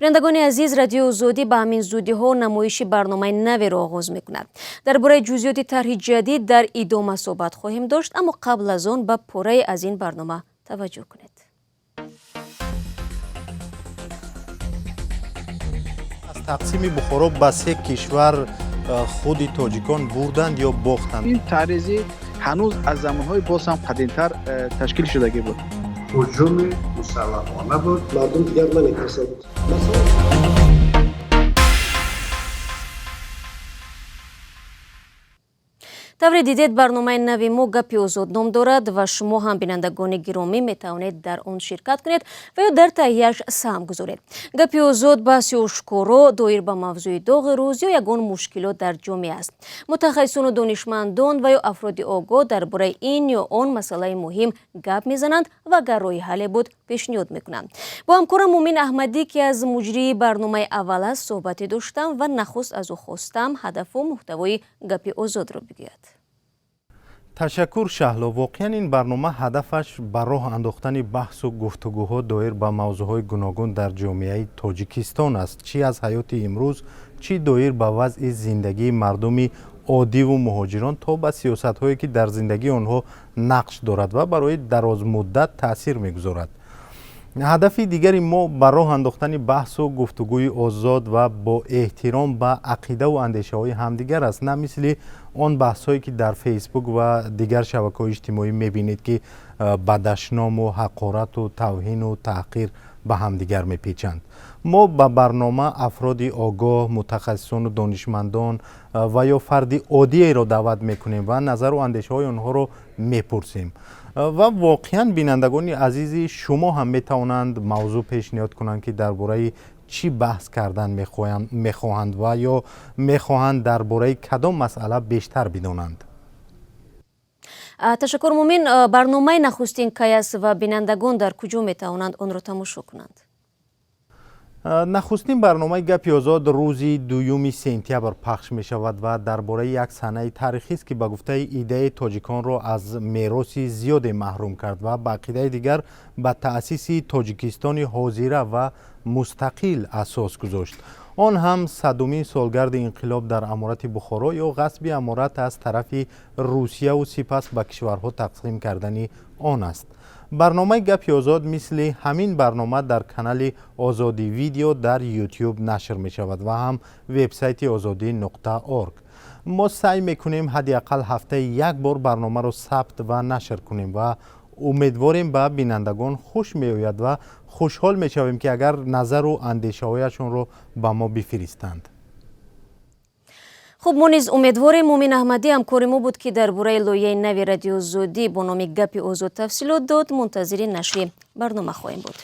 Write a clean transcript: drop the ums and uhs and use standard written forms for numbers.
Бинандагони азиз, Радиои Озодӣ ба ҳамин зудиҳо намоиши барномаи наверо оғоз мекунад. Дар бораи ҷузъиёти тарҳи ҷадид дар идома суҳбат хоҳем дошт, аммо қабл аз он ба порае аз ин барнома таваҷҷӯҳ кунед. Аз тақсими Бухоро ба се кишвар худи тоҷикон бурданд ё бохтанд? Ин таъризӣ ҳанӯз аз замонҳои боз ҳам қадимтар ташкил шудагӣ буд. Ҳуҷуми мусаллаҳона буд. Мардум дигар наметарсанд, масалан. Тавре дидед, барномаи нави мо «Гапи озод» ном дорад ва шумо ҳам, бинандагони гиромӣ, метавонед дар он ширкат кунед ва ё дар таҳияш саҳм гузоред. «Гапи озод» баҳси ошкоро доир ба мавзӯи доғи рӯз ё ягон мушкилот дар ҷомеа аст. Мутахассисону донишмандон ва ё афроди огоҳ дар бораи ин ё он масъалаи муҳим гап мезананд ва агар роҳи ҳалле буд, пешниҳод мекунанд. Бо ҳамкорам Мумин Аҳмадӣ, ки аз муҷрии барномаи аввал аст, суҳбате доштам ва нахуст аз ӯ хостам ҳадафу муҳтавои «Гапи озодро» бигӯяд. Ташаккур, Шаҳло. Воқеан, ин барнома ҳадафаш ба роҳ андохтани баҳсу гуфтугӯҳо доир ба мавзӯъҳои гуногун дар ҷомеаи Тоҷикистон аст, чӣ аз ҳаёти имрӯз, чӣ доир ба вазъи зиндагии мардуми оддиву муҳоҷирон, то ба сиёсатҳое, ки дар зиндагии онҳо нақш дорад ва барои дарозмуддат таъсир мегузорад. Ҳадафи дигари мо ба роҳ андохтани баҳсу гуфтугӯи озод ва бо эҳтиром ба ақидаву андешаҳои ҳамдигар аст, на мисли он баҳсҳое, ки дар Фейсбук ва дигар шабакаҳои иҷтимоӣ мебинед, ки ба дашному ҳақорату тавҳину таҳқир ба ҳамдигар мепечанд. Мо ба барнома афроди огоҳ, мутахассисону донишмандон ва ё фарди оддиеро даъват мекунем ва назару андешаҳои онҳоро мепурсем. Ва воқеан, бинандагони азизи шумо ҳам метавонанд мавзӯъ пешниҳод кунанд, ки дар бораи чӣ баҳс кардан мехоҳанд ва ё мехоҳанд дар бораи кадом масъала бештар бидонанд. Ташаккур, Мумин. Барномаи нахустин кай аст ва бинандагон дар куҷо метавонанд онро тамошо кунанд? Нахустин барномаи «Гапи озод» рӯзи 2 сентябр пахш мешавад ва дар бораи як саҳнаи таърихист, ки ба гуфтаи иддаи тоҷиконро аз мероси зиёде маҳрум кард ва ба ақидаи дигар ба таъсиси Тоҷикистони ҳозира ва мустақил асос гузошт. Он ҳам 100-умин солгарди инқилоб дар Аморати Бухоро ё ғасби аморат аз тарафи Русияву сипас ба кишварҳо тақсим кардани он аст. Барномаи «Гапи озод» мисли ҳамин барнома дар канали Озодӣ Видео дар Ютюб нашр мешавад ва ҳам вебсайти озодӣ.орг. Мо саъй мекунем ҳадди ақал ҳафтаи як бор барномаро сабт ва нашр кунем ва умедворем, ба бинандагон хуш меояд ва хушҳол мешавем, ки агар назару андешаҳояшонро ба мо бифиристанд. Хуб, мо низ умедворем. Мумин Аҳмадӣ ҳамкори мо буд, ки дар бораи лоиҳаи нави Радиои Озодӣ бо номи «Гапи озод» тафсилот дод. Мунтазири нашри барнома хоҳем буд.